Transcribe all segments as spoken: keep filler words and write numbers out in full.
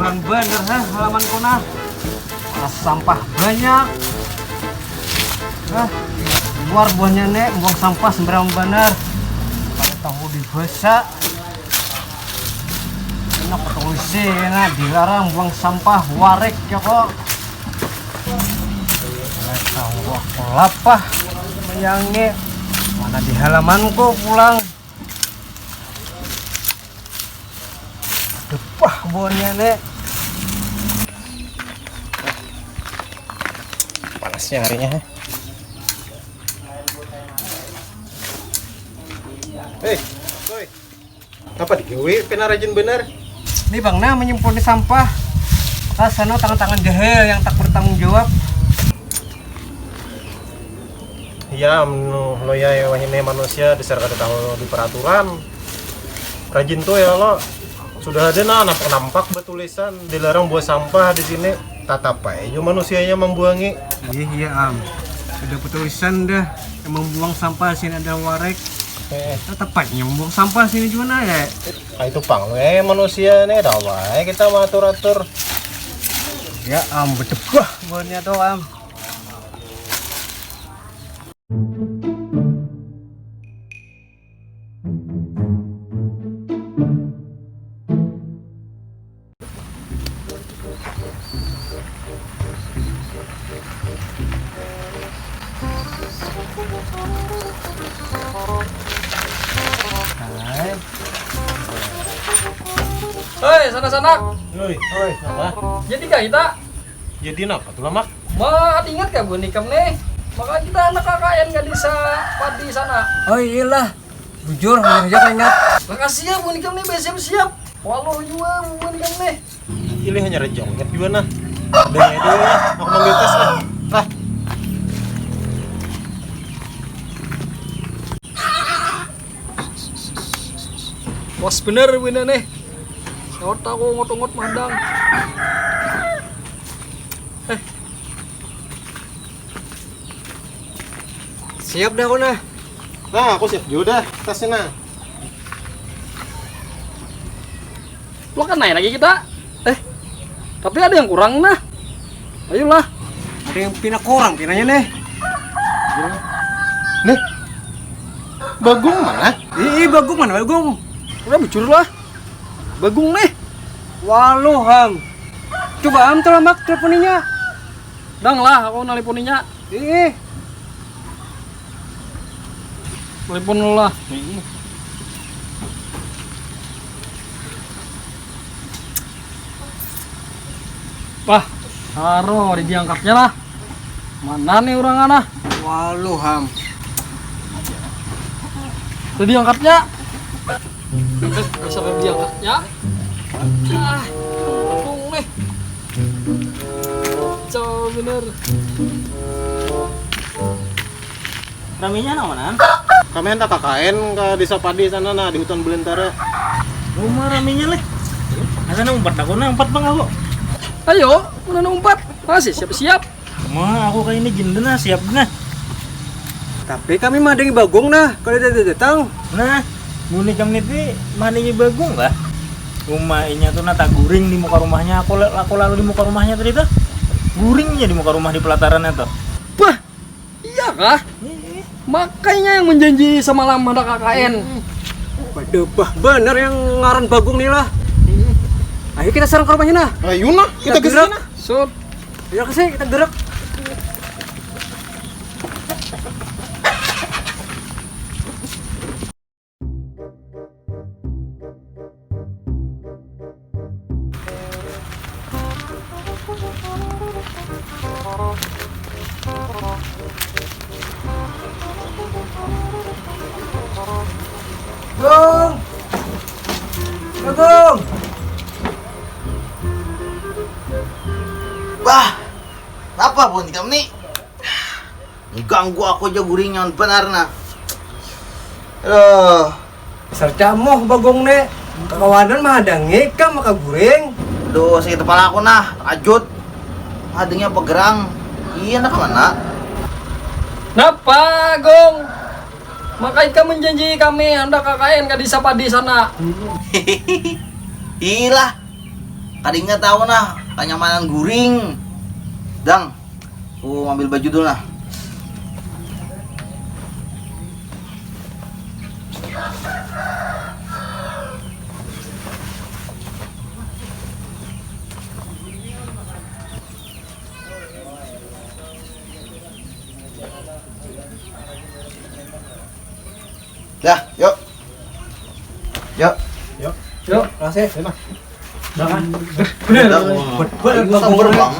Banar ha halamanku nah. Mana sampah banyak. Hah, luar buahnya nek, buang sampah sembarang banar. Kada tahu dibasa. Enak polisi nah, dilarang buang sampah, warek ya kok. Mana tahu aku lapah. Mayangi. Mana di halamanku pulang. Depah buahnya nek. Panasnya harinya. Hei, Boy. Apa digawi pina rajin benar? Ini bang nah menyempurni sampah. Rasanya tangan-tangan jahil yang tak bertanggung jawab. Ya, anu, lo ya, wahini manusia dasar kada tahu di peraturan. Rajin tuh ya lo. Sudah ada nah nampak-nampak betulisan dilarang buang sampah di sini. Tatap aja manusianya membuangi. Iya, iya, am. Ada betulisan dah yang membuang sampah di sini ada warek. Eh, tetap aja yang membuang sampah sini juga nah ya. Ah, itu pang eh manusia nih, ada apa eh kita mengatur-atur. Ya, am, bedebah buahnya tuh, am. Hei, sanak-sanak. Hei, hei, apa? Jadi kah kita? Jadi napa tuh, Lamak? Ma, ingat kah buhan ikam nih? Maka kita anak K K N gadis padi sana. Oh iyalah, bujur, hanyar aja kau ingat. Makasih ya buhan ikam nih, bersiap-siap. Walau jua buhan ikam nih. Pilih hanya rejong, ingat jua nah. Udah ya, dulu lah, aku ambil tas lah. Lah. Was bener buhan nih. Sawat aku ungut-ungut mandang. Eh. Siap dah aku nah. Nah, aku siap juga dah tasnya nah. Lo kan naik lagi kita. Eh, tapi ada yang kurang nah. Ayolah. Ada yang pina kurang pinanya nih. Nih. Bagung mana? Ih, ih, Bagung mana, Bagung? Udah bujur lah. Bagung nih. Waluh, ham. Coba am telamak teleponinya. Dang lah, aku nelponinya. Ih. Telepon dulu lah. Wah, haro, ada diangkatnya lah. Mana nih orang ana? Waluh, ham. Ada diangkatnya. Eh, bisa ada diangkatnya. Ah, untung nih. Kacau bener. Raminya nang manaan? Kami handak K K N ka Desa Padi sana nah, di hutan belantara. Uma raminya leh. Asa nang umpat aku nah, umpat bang aku. Ayo, mana nang umpat? Masih siap-siap. Uma aku kaini gin nah, siap nah. Tapi kami madangi Bagong nah, kada datang-datang. Nah, buhan ikam niti madangi Bagong kah? Uma inya tu nah taguring di muka rumahnya, aku aku lalu di muka rumahnya tadi tuh. Guringnya di muka rumah di pelatarannya tuh. Bah, iya kah? Makanya yang menjanji semalam ada K K N. Waduh, bah, bener yang ngaran Bagong nih lah. Ayo kita serang ke rumahnya nah. Ayo nah, kita ke gerak sana. Sud. Ya ke sini kita gerak. Gung! Gung! Bah, apa pun ikam ni? Ganggu aku aja guring nyaman benar nah. Aduh. Dasar camuh Bagong ne. Kakawanan mahadangi ikam maka guring. Aduh, sakit kepala aku nah, takajut. Mahadangi apa gerang? Iya, nak mana? Napa, Gong? Maka ikam menjanji kami hendak K K N ka desa padi sana. Ilah. Kada ingat tahu nah, kanyamanan guring. Dang, ku ambil baju dulu nah. Dah, yuk. Yuk. Yuk. Yuk, makasih. Ayo, Mas. Udah kan? Udah, udah, udah. Ayo, sabar, Bang.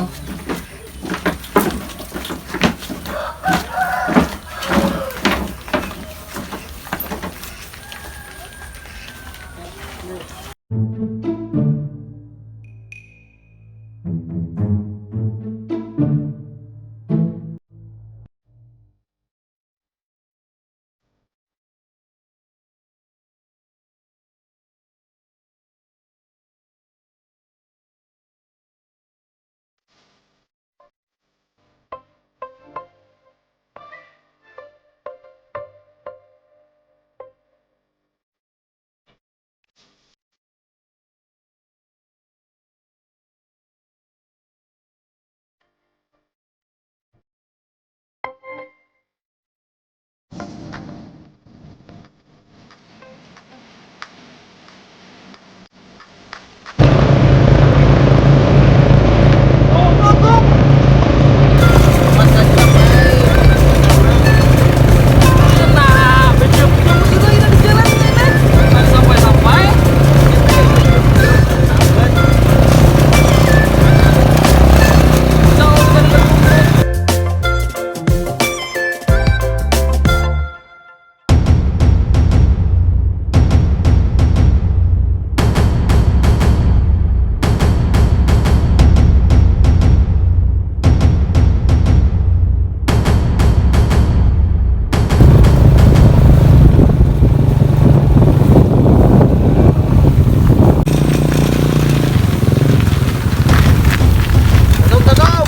Tutup, tutup.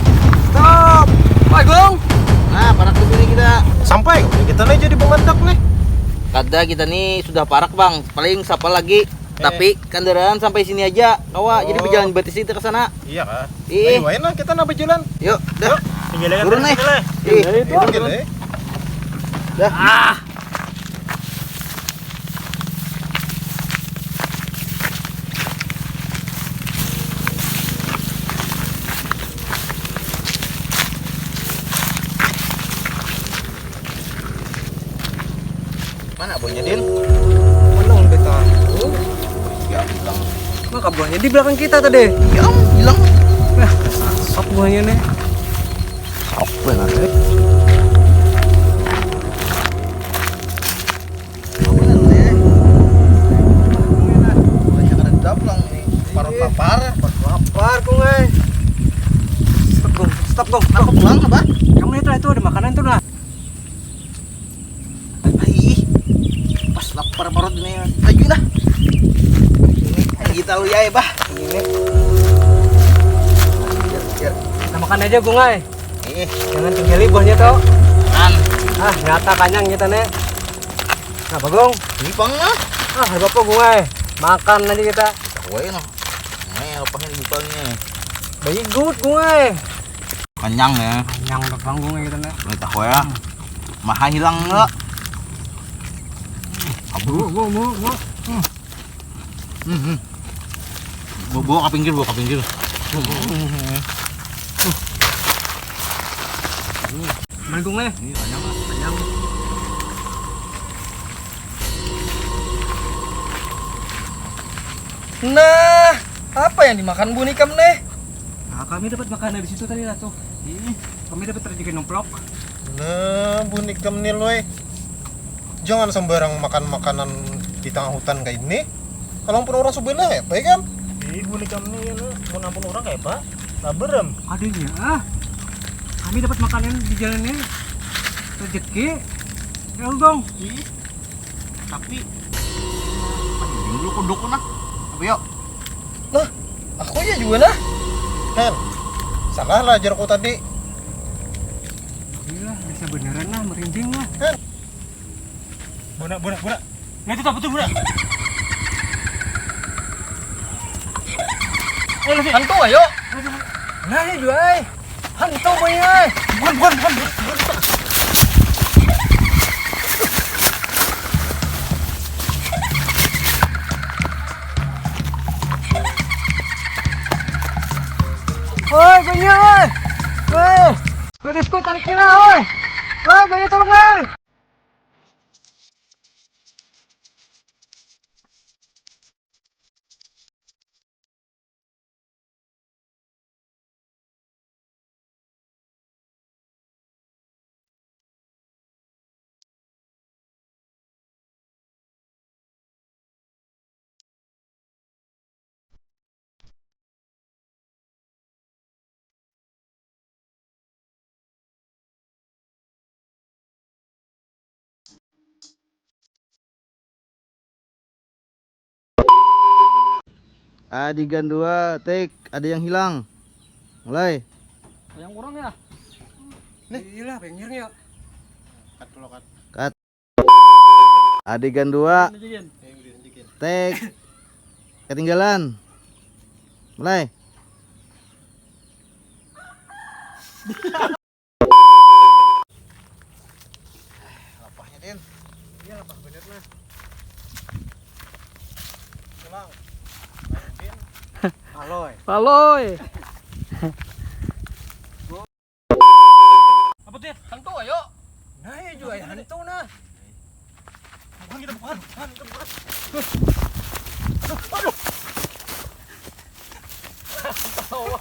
Stop. Woi, Gung. Nah, parak di sini kita. Sampai kita nih jadi pengandak nih. Kada, kita nih sudah parak, Bang. Paling siapa lagi? Eh. Tapi kendaraan sampai sini aja, kawa. Jadi Oh. Berjalan batis kita ke sana. Iya kah? Ih. Ayo, ayo lah, kita napa jalan? Yuk, dah. Yuk, tinggal kan turun nih. Tinggal lah. Ih, turun, turun. Dah. Ah. Mana buahnya, Din? Mana udah tahu? Ya, hilang. Mana buahnya di belakang kita tadi? Ya, hilang. Nah, sasat buahnya nih. Apa nanti? Apa nanti? Banyak ada dablang nih. Parut lapar. Parut lapar, Gung, eh. Stop, Gung. Stop, Gung. Kenapa pulang, apa? Kamu lihat lah, itu ada makanan tuh, nah. Ai, pas lapar parut ini. Ayu nah. Ini kita lu ya, bah. Ini. Biar, biar. Kita makan aja, Gung ai. Ih. Jangan tinggali buahnya, toh. Kan. Ah, nyata kanyang kita, Nek. Nah, Bagong. Ini pang, ah. Ah, ada apa, Gung ai? Makan aja kita. Woi, nah. Ini apa ini bukannya? Bayi gut, Gung ai. Kenyang ya. Kenyang udah panggung ya kita nih. Udah tahu ya. Maha hilang enggak? Abu. Bu, bu, bu, bu. Hmm. Hmm, hmm. Bawa, bawa ke pinggir, bawa ke pinggir. Manggung nih. Ini kenyang, Pak. Kenyang. Nah, apa yang dimakan buhan ikam nih? Nah, kami dapat makanan di situ tadi lah tuh. Ih, kami dapat rezeki nomplok. Nah, buhan ikam nih, Loy. Jangan sembarang makan makanan di tengah hutan kayak ini. Kalau pun orang sebelah ya, baik kan? Ih, buhan ikam nih, ya, nah. Mau nampun orang kayak apa? Laberem. Adanya, ah. Kami dapat makanan di jalan ini. Rezeki. Ya, dong. Ih. Tapi, mending dulu kodokku nah. Apa yuk? Nah, aku ya juga nah. Hel, salah lah ajarku tadi. Iya, bisa beneran lah, merinding lah. Hel. Bona, bona, bona. Nah, itu apa tuh, bona? Hantu ayo. Nah, ini juga ai. Hantu boy ai. Bukan, bukan, bukan. Oi, banyak oi. Oi. Oi, Disko, tarik kena oi. Oi, banyak tolong oi. Adegan dua, take, ada yang hilang. Mulai. Yang kurang ya? Nih, iyalah, pinggirnya. Cut dulu, cut. Cut. Adegan dua. Ini dikit. Take. Ketinggalan. Mulai. Lapahnya, Din. Iya, lapah bener nah. Tulang. Din. Aloy. Aloy. Apa tuh? Hantu ayo. Nah, ya juga ya hantu nah. Bukan kita bukan, bukan kita bukan. Aduh, aduh. Tawa.